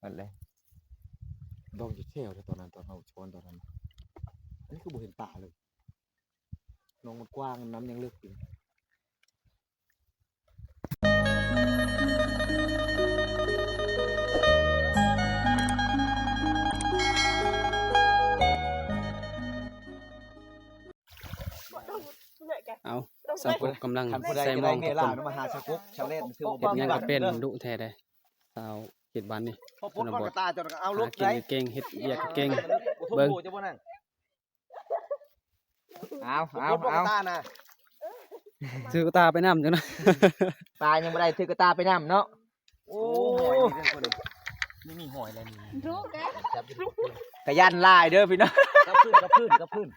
ນັ້ນແຫຼະ ດອງຢູ່ແຖວເດ້ ຕອນນັ້ນ ຕອນເຮົາຊ້ອນຕອນນັ້ນ ອັນນີ້ຄືບໍ່ເຫັນປາເລີຍ ໜອງມັນກວ້າງ ນ້ຳຍັງເລິກຢູ່. ເອົາ ສາວກົກກຳລັງໃສ່ມອງ ທຸກຄົນ ມາຫາສາວກົກ ຊາວແລນ ເຮັດຫຍັງກໍເປັນ ດຸແທ້ເດ້ ຊາວເຂດບ້ານນີ້ ຊົນນະບົດ ຫາກິນກໍເກັ່ງ ເຮັດວຽກກໍເກັ່ງ ເບິ່ງ ເອົາ ເອົາ ເອົາ ຖືກະຕ່າໄປນຳຈັ່ງນະ ປາຍັງບໍ່ໄດ້ ຖືກະຕ່າໄປນຳເນາະ. ໂອ້ ນີ້ ນີ້ຫອຍແລ້ວນີ້ ກະຢ້ານຫຼາຍເດີພີ່ນ້ອງ ກັບຄືນ ກັບຄືນ ກັບຄືນ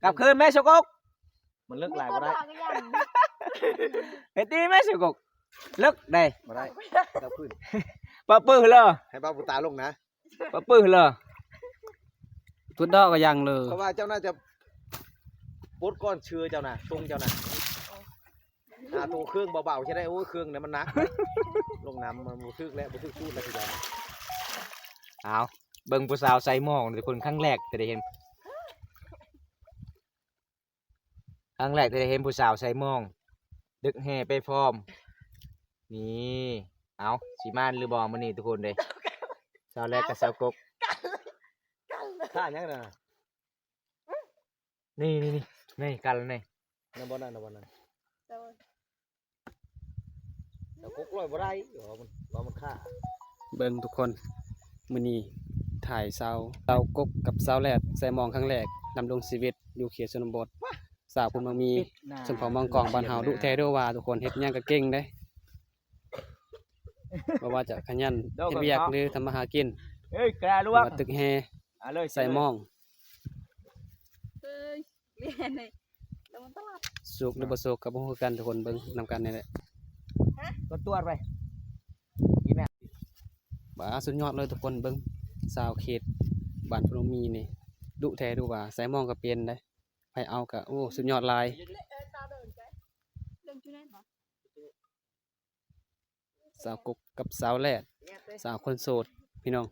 ກັບຄືນແມ່ສາວກົກ ມັນເລິກຫຼາຍບໍ່ໄດ້ ເຮັດດີແມ່ສາວກົກ ເລິກໄດ໋ ບໍ່ໄດ້ ກັບຄືນ ປະປືເລີ ໃຫ້ບ່າວບຸນຕາລົງນະ. ປະປືເລີ ທຸດດອກກະຍັງເລີ ເພາະວ່າເຈົ້າໜ້າຈະປົດກ່ອນເຊືອເຈົ້ານະ ຊົງເຈົ້ານະ ຫາໂຕເຄື່ອງເບົາໆ ຊິໄດ້ ໂອ້ຍ ເຄື່ອງນັ້ນມັນໜັກ ລົງນ້ຳມັນບໍ່ຖືກແລ້ວ ບໍ່ຖືກສູດແລ້ວ ເອົາ ເບິ່ງຜູ້ສາວໃສ່ມອງ ທຸກຄົນ ຄັ້ງແລກທີ່ໄດ້ເຫັນ. ຄັ້ງແລກທີ່ໄດ້ເຫັນຜູ້ສາວໃສ່ມອງ ດຶກແຮ່ໄປພ້ອມ ນີ້ ເອົາ ຊິມ່ານຫຼືບໍ່ມື້ນີ້ທຸກຄົນເດ້ ສາວແລກກັບສາວກົກ ທ່າຫຍັງນະ ນີ້ໆໆ ນີ້ກັນນີ້ ນັ້ນບໍ່ນັ້ນ ນັ້ນບໍ່ນັ້ນ ສາວກົກລອຍບໍ່ໄດ້ ວ່າມັນ ວ່າມັນຄາ ເບິ່ງທຸກຄົນ ມື້ນີ້ຖ່າຍສາວ ສາວກົກກັບສາວແລດໃສ່ມອງຄັ້ງແລກ ດຳລົງຊີວິດຢູ່ເຂດຊົນນະບົດ ສາວພຸ້ນມັກມີ ຊົນເຜົ່າມັງກອງບ້ານເຮົາ ດຸແທ້ດຸວ່າ ທຸກຄົນ ເຮັດຫຍັງກະເກັ່ງເດ້ ບໍ່ວ່າຈະຂະຫຍັນເຮັດວຽກ ຫຼືທຳມາຫາກິນ ເອີຍ ກະລະວັງ ຕຶກແຮ່ ໃສ່ມອງ ເອີຍ ສຸກຫຼືບໍ່ສຸກກະບໍ່ຮູ້ຄືກັນ ທຸກຄົນເບິ່ງນຳກັນນີ້ແຫຼະ ກະຕວດໄປ ອີແມ່ ບາ ສຸດຍອດເລີຍທຸກຄົນ ເບິ່ງ ສາວເຂດບ້ານພະນົມມີນີ້ ດຸແທ້ດຸວ່າ ໃສ່ມອງກະເປັນເດ້ ໃຜເອົາກະ ໂອ້ ສຸດຍອດຫຼາຍ ສາວກົກກັບສາວແລດ ສາວຄົນໂສດ ພີ່ນ້ອງ.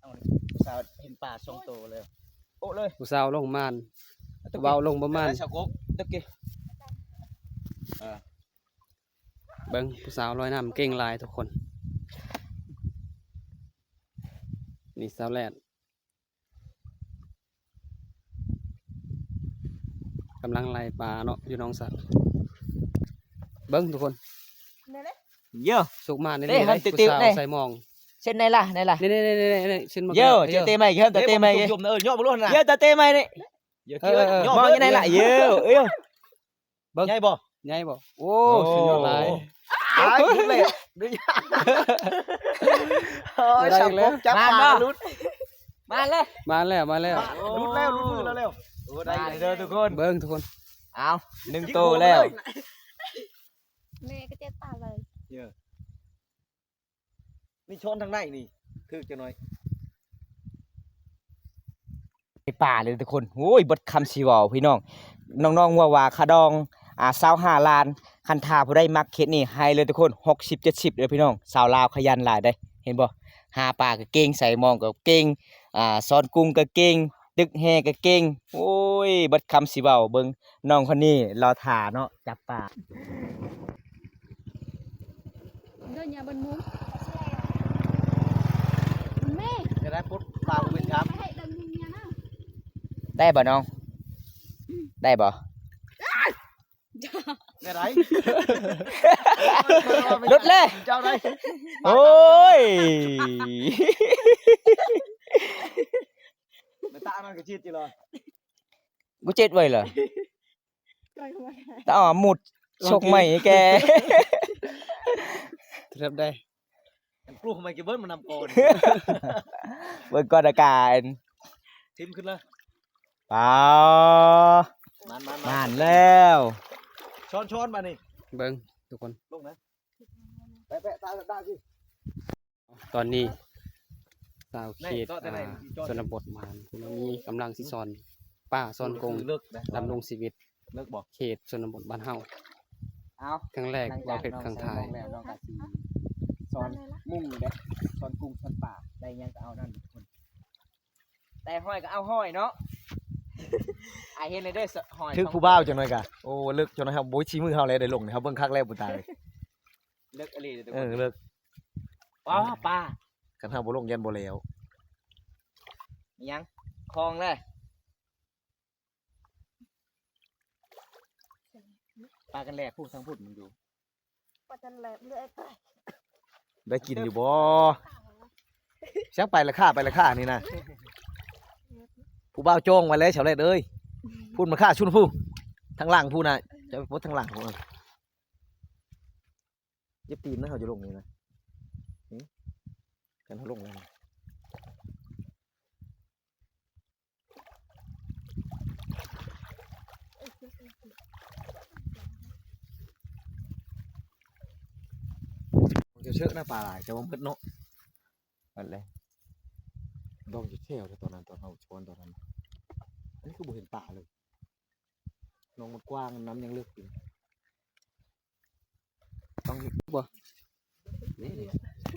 ເອົາ ຜູ້ສາວເຫັນປາສອງໂຕເລີຍ ໂອະເລີຍ ຜູ້ສາວລົງມ່ານ ເວົ້າລົງບໍ່ມ່ານ ສາວກົກ ຕະກີ້ ເອີ ເບິ່ງຜູ້ສາວລອຍນ້ຳເກັ່ງຫຼາຍທຸກຄົນ ນີ້ສາວແລດ ກຳລັງໄລ່ປາເນາະ ຢູ່ໜອງສະ ເບິ່ງທຸກຄົນ ເຢີ ສຸກມານີ້ ເດ້ ເດ້ ຜູ້ສາວໃສ່ມອງ ເຊັ່ນໃດລະ ໃດລະ ນີ້ໆໆໆ ເຊັ່ນມາ ເຢີ ເຈີເຕໃໝ່ ເຈີເຕໃໝ່ ເຢີ ເຕີເຕໃໝ່ນີ້ ເຢີ ເຕີເຕໃໝ່ນີ້ ເຢີ ເຕີເຕໃໝ່ນີ້ ເຢີ ເຕີເຕໃໝ່ນີ້ ເຢີ ເຕີເຕີໃໝ່ນີ້ ເຢີ ເຕີເຕີໃໝ່ນີ້ ເຢີ ເຕີເຕີໃໝ່ນີ້ ເຢີ ເບິ່ງ ໃຫຍ່ບໍ່ ໃຫຍ່ບໍ່ ໂອ້ ໂອ້ ສຸດຍອດຫຼາຍ ຕາຍ ຫຼຸດແລ້ວ ໂອ້ຍ ໄດ້ອີກແລ້ວ ຈັບປາຫຼຸດ ມາແລ້ວ ມາແລ້ວ ມາແລ້ວ ຫຼຸດແລ້ວ ຫຼຸດມືແລ້ວ ແລ້ວ ໂອ້ ໄດ້ເດີທຸກຄົນ ເບິ່ງທຸກຄົນ ເອົາ ໜຶ່ງໂຕແລ້ວ ແມ່ກະເຈັບຕາເລີຍ ເອີ ນີ້ຊ້ອນທາງໃນນີ້ ຖືກຈັກໜ້ອຍ ໄດ້ປາເລີຍທຸກຄົນ ໂອ້ຍ ເບິດຄຳຊິເວົ້າພີ່ນ້ອງ ນ້ອງໆ ວ່າ ວ່າຄາດອງ ອ່າ ຊາວຫ້າລ້ານ ຄັນຖ້າຜູ້ໃດມັກເຂດນີ້ ໃຫ້ເລີຍທຸກຄົນ ຫົກສິບເຈັດສິບເດີພີ່ນ້ອງ ສາວລາວຂະຫຍັນຫຼາຍເດ້ ເຫັນບໍ່ ຫາປາກະເກັ່ງ ໃສ່ມອງກະເກັ່ງ ອ່າ ຊ້ອນກຸ້ງກະເກັ່ງ ຕຶກແຮ່ກະເກັ່ງ ໂອ້ຍ ເບິດຄຳຊິເວົ້າ ເບິ່ງ ນ້ອງຄົນນີ້ລໍຖ້າເນາະ ຈັບປາ ເດີນຍາເບິ່ງມຸມ ແມ່ ຈະໄດ້ປົດປາບໍ່ເປັນຄຳ ໄດ້ບໍ່ນ້ອງ ໄດ້ບໍ່ ແນວໃດ ຫຼຸດເລີຍ ເຈົ້າໄດ້ ໂອ້ຍ ແມ່ຕາອັນນັ້ນກະຈິດຢູ່ລະ ກູເຈັດໄວ້ລະ ຕາໝຸດ ໂອເຄ ຊົກໃໝ່ແກ ເລັບໄດ້ ອັນກລູກໃໝ່ກະເບິດມານຳກ່ອນ ເບິ່ງກ່ອນອາການ ຖິ້ມຂຶ້ນເລີຍ ປາ ມານໆໆ ມານແລ້ວ ຊ້ອນໆ ບາດນີ້ ເບິ່ງທຸກຄົນ ລົງນະ ແປະໆ ຕາດາ ຕອນນີ້ ຊາວເຂດ ແມ່ນ ອ່າ ແມ່ນ ຊົນນະບົດມາ ເພິ່ນມີກຳລັງຊິຊ້ອນ ປາຊ້ອນກົງ ເລິກເດ້ ດຳລົງຊີວິດ ເລິກບໍ່ ເຂດຊົນນະບົດບ້ານເຮົາ. ເອົາ ຄັ້ງແລກ ຫຼັງຈາກ ເວົ້າເປັນຄັ້ງທ້າຍ ນ້ອງໃສ່ໝອກແລ້ວ ນ້ອງກໍຊິຊ້ອນມຸ້ງເດ້ ຊ້ອນກຸ້ງ ຊ້ອນປາ ໄດ້ຫຍັງກໍເອົານັ້ນທຸກຄົນ ແຕ່ຫ້ອຍກໍເອົາຫ້ອຍເນາະ ອ້າຍເຫັນແລ້ວເດີ ຫ້ອຍ ຖືກຜູ້ບ່າວຈັກໜ້ອຍກະ ໂອ້ ເລິກຈັກໜ້ອຍ ເຮົາບໍ່ຊີ້ມືເຮົາແລ້ວ ໄດ້ລົງ ເຮົາເບິ່ງຄັກແລ້ວ ຜູ້ຕາຍ ເລິກອີ່ຫຼີເດີ ເອີ ເລິກ ປາ ປາ ຄັນເຮົາບໍ່ລົງຢ້ານບໍ່ແລ້ວ ອີຫຍັງ ຄອງເດ້. ປາກັນແລກ ຜູ້ທາງພຸ້ນມັນຢູ່ ປາກັນແລກເລື່ອຍໄປ ໄດ້ກິນຢູ່ບໍ່? ຈັກໄປລະຄ່າ ໄປລະຄ່ານີ້ນະ ຜູ້ບ່າວຈອງໄວ້ແລ້ວ ຊາວແລດເອີຍ ພຸ້ນມາຄ່າຊຸນຜູ້ ທາງຫຼັງພຸ້ນນະ ຈະໄປປົດທາງຫຼັງພຸ້ນ ເຈັບຕີນນະ ເຮົາຈະລົງນີ້ນະ ຫຶ ຄັນເຮົາລົງແລ້ວນະ. ເຊີະໆ ນະ ປາຫຼາຍ ແຕ່ວ່າໝົດເນາະ ໝົດແລ້ວ ດອງຢູ່ແຖວ ແຕ່ຕອນນັ້ນ ຕອນເຮົາຊ້ອນຕອນນັ້ນ ອັນນີ້ຄືບໍ່ເຫັນປາເລີຍ ໜອງມັນກວ້າງ ນ້ຳຍັງເລິກຢູ່. ຕ້ອງ ບໍ່ ນີ້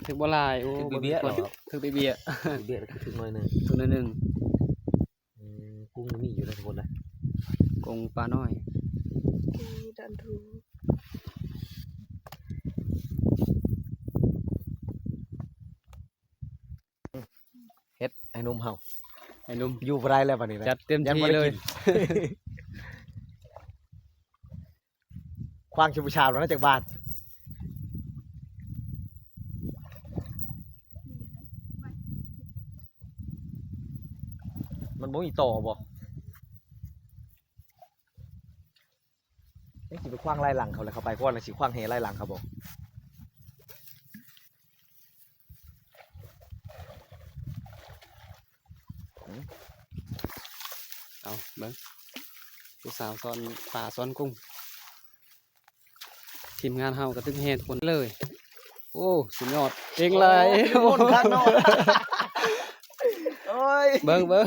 ຖືກບໍ່ຫຼາຍ ໂອ້ ຖືກເບຍໆ ເບິ່ງທຸກຄົນ ເນາະ ຖືກເບຍໆ ຖືກເບຍໆ ຖືກໜ້ອຍໜຶ່ງ ຖືກໜ້ອຍໜຶ່ງ ອືມ ກຸ້ງມີຢູ່ນະທຸກຄົນນະ ກຸ້ງປານ້ອຍ ອືມ ດັນທູ ເຮັດໃຫ້ໜຸ່ມເຮົາ ໃຫ້ໜຸ່ມ ຢູ່ບໍ່ໄດ້ແລ້ວບັດນີ້ນະ ຈັດເຕັມທີ່ເລີຍ ຢ້ານບໍ່ໄດ້ກິນ ຂວ້າງຊິບໍ່ຊາມແລ້ວນະ ຈັກບາດ ມັນບໍ່ມີຕໍ່ບໍ່? ຍັງຊິໄປຂວ້າງໄລ່ຫຼັງເຂົາແລ້ວ ເຂົາໄປກ່ອນ ແລ້ວຊິຂວ້າງແຫໄລ່ຫຼັງເຂົາບໍ່? ເອົາ ເບິ່ງ ຜູ້ສາວຊ້ອນປາຊ້ອນກຸ້ງ ທີມງານເຮົາກະຕຶກແຫທຸກຄົນເລີຍ ໂອ້ ສຸດຍອດ ເກັ່ງຫຼາຍ ໂອ້ ມ່ວນຄັກເນາະ ໂອ້ຍ ເບິ່ງ ເບິ່ງ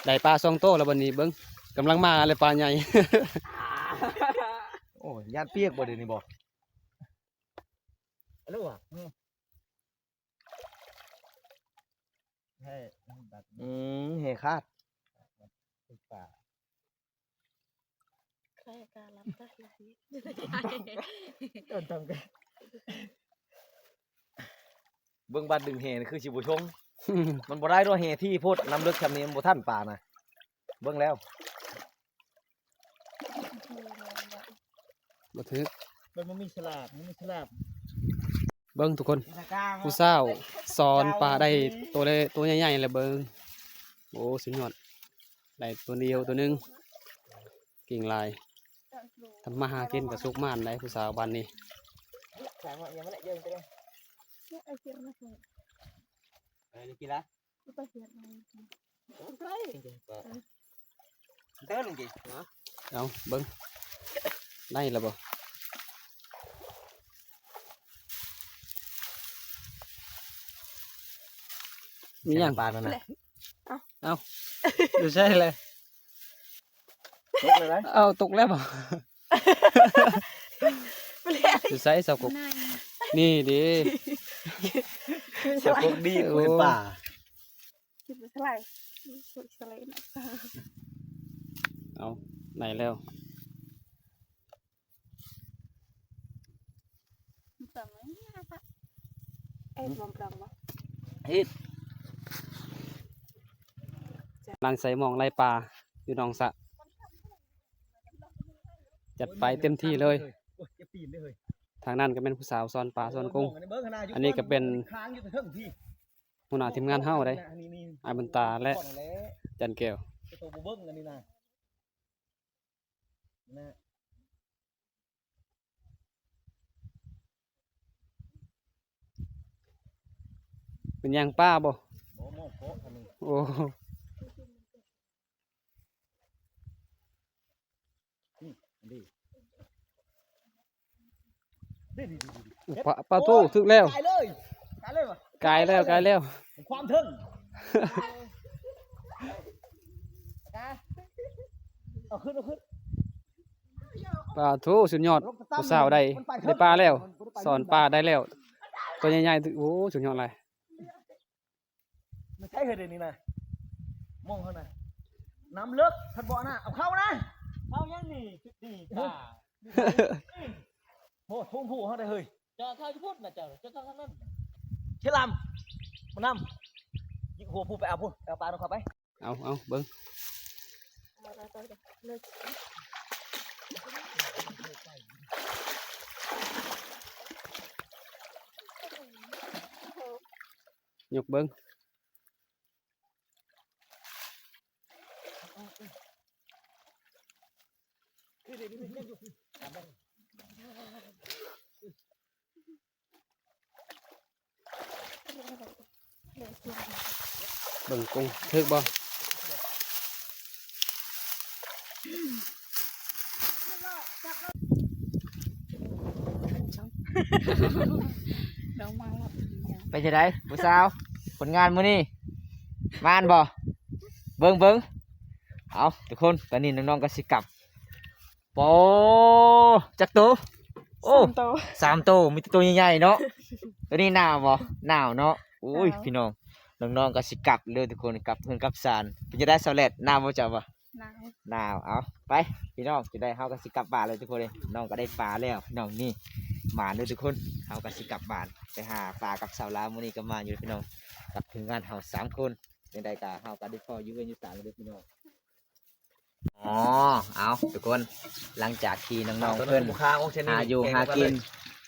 ໄດ້ປາສອງໂຕແລ້ວບັດນີ້ ເບິ່ງ ກຳລັງມາແລ້ວ ປາໃຫຍ່ ໂອ້ຍ ຢ້ານປຽກບໍ່ ດຽວນີ້ບໍ່ ອາ ແຮ່ ອືມ ແຮ່ຂາດ ເບິ່ງບາດດຶງແຮ່ນີ້ຄືຊິບໍ່ຊົງ ມັນບໍ່ໄດ້ດອກ ແຮ່ຖີ່ໂພດ ນ້ຳເລິກຊ່ຳນີ້ມັນບໍ່ທັນປານະ ເບິ່ງແລ້ວ ບໍ່ຖືກ ມັນບໍ່ມີສະຫຼາກ ມັນມີສະຫຼາກ ເບິ່ງທຸກຄົນ ຜູ້ສາວຊ້ອນປາໄດ້ໂຕເລ ໂຕໃຫຍ່ໆ ແລ້ວເບິ່ງ ໂອ້ ສຸດຍອດ ໄດ້ໂຕດຽວໂຕໜຶ່ງ ເກັ່ງຫຼາຍ ທຳມາຫາກິນກະສຸກໝານໄດ໋ ຜູ້ສາວບ້ານນີ້ ເອົາເບິ່ງ ໄດ້ລະບໍ່? ມີຫຍັງ? ປານັ້ນນະ ເອົ້າ ຢູ່ໃສລະ? ຕົກແລ້ວ ເອົ້າ ຕົກແລ້ວບໍ່? ຢູ່ໃສສາວກົກ? ນີ້ເດ້ ສາວກົກດີ ໂອ້ ເຫັນປາ ເອົາ ໄດ້ແລ້ວ ເຮັດ ກຳລັງໃສ່ໝອງໄລ່ປາຢູ່ໜອງສະ ຈັດໄປເຕັມທີ່ເລີຍ ໂອ້ຍ ຢ່າປີນເດ້ເຮີ້ຍ ທາງນັ້ນກະແມ່ນຜູ້ສາວຊ້ອນປາຊ້ອນກຸ້ງ ອັນນີ້ກະເປັນຫົວໜ້າທີມງານເຮົາເດ້ ອ້າຍບຸນຕາ ແລະ ຈັນແກ້ວ ເປັນຫຍັງປາບໍ່? ໂອ້ ປາ ປາໂທ້ ຖືກແລ້ວ ຕາຍເລີຍ ຕາຍເລີຍຫວາ? ກາຍແລ້ວ ກາຍແລ້ວ ຄວາມເຖິງ ເອົາຂຶ້ນ ເອົາຂຶ້ນ ປາໂທ ສຸດຍອດ ຜູ້ສາວໄດ້ ໄດ້ປາແລ້ວ ສອນປາໄດ້ແລ້ວ ຕົວໃຫຍ່ໆ ໂອ້ ສຸດຍອດຫຼາຍ. ມັນໃຊ້ເຮີດດຽວນີ້ນະ ມອງເຮົານະ ນ້ຳເລິກ ພັດເບາະນະ ເອົາເຂົ້ານະ ເຂົ້າຫຍັງນີ້ ຈຸດນີ້ປາ ໂອ້ ທຸ່ມຜູ້ເຮົາໄດ້ເຮີຍ ເຈາະເຂົ້າຢູ່ພຸ້ນນະ ເຈົ້າ ເຈາະເຂົ້າທາງນັ້ນ ເຊລຳ ມານຳ ຍິກຫົວຜູ້ໄປເອົາພຸ້ນ ໄປເອົາປານຳເຂົາໄປ ເອົາ ເອົາ ເບິ່ງ ຍົກເບິ່ງ ເບິ່ງກຸ້ງ ຖືກບໍ່? ເປັນຈັ່ງໃດຜູ້ສາວ ຜົນງານມື້ນີ້ ໝານບໍ່? ເບິ່ງ ເບິ່ງ ເອົາ ທຸກຄົນ ຕອນນີ້ນ້ອງໆກໍຊິກັບ ໂປ ຈັກໂຕ? ໂອ້ ສາມໂຕ ສາມໂຕ ມີແຕ່ໂຕໃຫຍ່ໆເນາະ ໂຕນີ້ໜາວບໍ່? ໜາວເນາະ ໂອ້ຍ ໜາວ ພີ່ນ້ອງ ນ້ອງໆກໍຊິກັບເດີທຸກຄົນ ກັບເຮືອນກັບຊານ ເປັນຈັ່ງໃດສາວແລດ ໜາວບໍ່ເຈົ້າບໍ່? ໜາວ ໜາວ ເອົາ ໄປ ພີ່ນ້ອງ ຈັ່ງໃດເຮົາກໍຊິກັບບ້ານແລ້ວທຸກຄົນເອີຍ ນ້ອງກໍໄດ້ປາແລ້ວພີ່ນ້ອງ ນີ້ ໝານເດີທຸກຄົນ ເຮົາກໍຊິກັບບ້ານ ໄປຫາປາກັບສາວລາວ ມື້ນີ້ກໍມາຢູ່ພີ່ນ້ອງ ກັບທີມງານເຮົາສາມຄົນ ຈັ່ງໃດກໍເຮົາກໍໄດ້ພໍຢູ່ເຮືອນຢູ່ຊານແລ້ວເດີພີ່ນ້ອງ. ອໍ ເອົາ ທຸກຄົນ ຫຼັງຈາກທີ່ນ້ອງໆເພິ່ນຫາຢູ່ຫາກິນ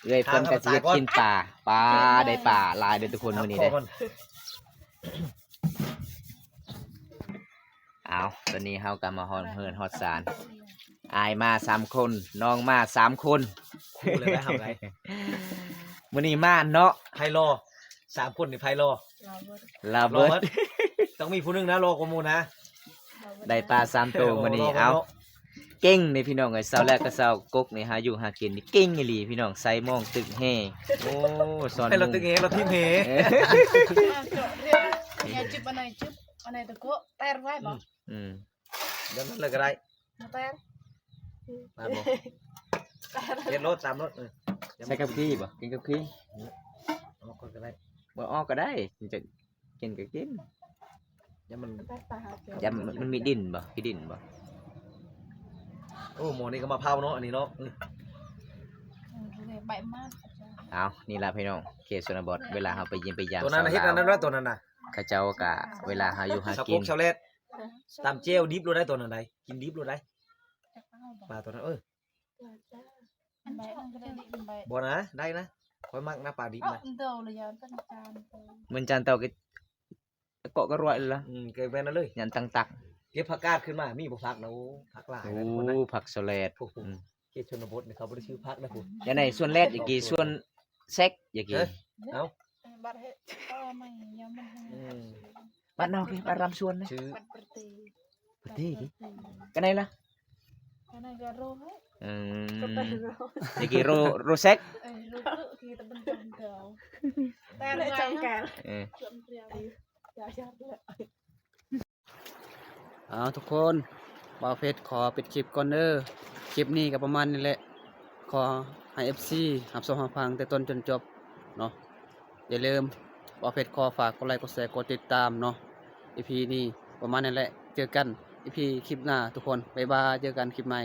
ເອື້ອຍເພິ່ນກໍຊິເຮັດກິນປາ ປາ ໄດ້ປາຫຼາຍເດີທຸກຄົນມື້ນີ້ເດ້. ເອົາ ຕອນນີ້ເຮົາກໍມາຮອດເຮືອນຮອດຊານ ອ້າຍມາສາມຄົນ ນ້ອງມາສາມຄົນ ຄູ່ເລີຍໄດ໋ເຮົາໄດ໋ ມື້ນີ້ມາເນາະ ໃຜຫຼໍ່ ສາມຄົນນີ້ໃຜຫຼໍ່? ລາວເບີດ ລາວເບີດ ຕ້ອງມີຜູ້ໜຶ່ງນະຫຼໍ່ກວ່າໝູ່ນະ ໄດ້ປາສາມໂຕມື້ນີ້ ເອົາ ເກັ່ງນີ້ພີ່ນ້ອງເອີຍ ສາວແລດກັບສາວກົກນີ້ຫາຢູ່ຫາກິນນີ້ເກັ່ງອີ່ຫຼີພີ່ນ້ອງ ໃສ່ມອງຕຶກແຫ ໂອ້ ສອນ ໃຫ້ລາວຕຶກແຫ ລາວຖິ້ມແຫ ເອີ ເຈາະເຣຍ ຢ່າຈິບອັນໃດຈິບອັນໃດຕະໂກະແຕກໄວ້ບໍ່? ອືມ ແບບນັ້ນເລີຍກໍໄດ້ ມາແຕກ ມາບໍ່ ເຮັດໂລດຕາມໂລດ ເອີ ໃສ່ກັບຂີ້ບໍ່? ກິນກັບຂີ້ ອອກກ່ອນກໍໄດ້ ບໍ່ອອກກໍໄດ້ ຈະກິນກໍກິນ ຢ້ານມັນ ຢ້ານມັນມີດິນບໍ່? ຂີ້ດິນບໍ່? ໂອ້ ໝໍນີ້ກໍມາເຜົາເນາະ ອັນນີ້ເນາະ ອືມ ເອົາ ນີ້ລະພີ່ນ້ອງ ເຂດຊົນນະບົດ ເວລາເຮົາໄປຢ້ຽມໄປຢາມ ຕົວນັ້ນເຮັດອັນນັ້ນແລ້ວ ຕົວນັ້ນນະ ເຂົາເຈົ້າກໍເວລາເຮົາຢູ່ຫາກິນ ສາວກົກສາວແລດ ຕຳແຈ່ວດິບໂລດໄດ໋ ຕົວນັ້ນໄດ໋ ກິນດິບໂລດໄດ໋ ປາຕົວນັ້ນ ເອີ ອັນໃດມັນກໍໄດ້ດິບ ອັນໃດ ບໍ່ນະ ໄດ້ນະ ຂ້ອຍມັກນະປາດິບນະ ເອີ ເດີລະຍານເປັນຈານ ເໝືອນຈານເຕົາກໍເກາະກໍລວຍລະ ອືມ ກໍແມ່ນນັ້ນເລີຍ ຍານຕັງຕັກ ເກັບຜັກກາດຂຶ້ນມາ ມີບໍ່ຜັກນະ ໂອ້ ຜັກຫຼາຍນະ ໂອ້ ທຸກຄົນນະ ຜັກສະແລດ ໂອ້ໂຫ ອືມ ເຂດຊົນນະບົດນີ້ເຂົາບໍ່ໄດ້ຊື້ຜັກນະພຸ້ນ ຢ່າໃນສວນແລດ ຢ່າກີ ສວນແຊກ ຢ່າກີ ເອີ ເອົ້າ ບັດເຮັດ ເອີ ມັນຍັງມັນ ອືມ ບັດເນາະ ບັດລຳສວນນະ ຊື່ ບັດປະເຕ ປະເຕ ປະເຕ ກັນໄດລະ ກັນໄດກໍໂຣ ອືມ ນີ້ກີໂຣ ໂຣແຊກ ເອີ ໂຣຄືຕະບັນຈັງເກົ່າ ແຕ່ລະຈັງແກ ເອີ ເອົາ ທຸກຄົນ ບ່າວເພັດຂໍປິດຄລິບກ່ອນເດີ ຄລິບນີ້ກໍປະມານນີ້ແຫຼະ ຂໍໃຫ້ເອັຟຊີຮັບຊົມຮັບຟັງແຕ່ຕົ້ນຈົນຈົບເນາະ ຢ່າລືມ ບ່າວເພັດຂໍຝາກກົດໄລກົດແຊກົດຕິດຕາມເນາະ ອີພີນີ້ປະມານນີ້ແຫຼະ ເຈີກັນອີພີຄລິບໜ້າທຸກຄົນ ບາຍບາຍ ເຈີກັນຄລິບໃໝ່.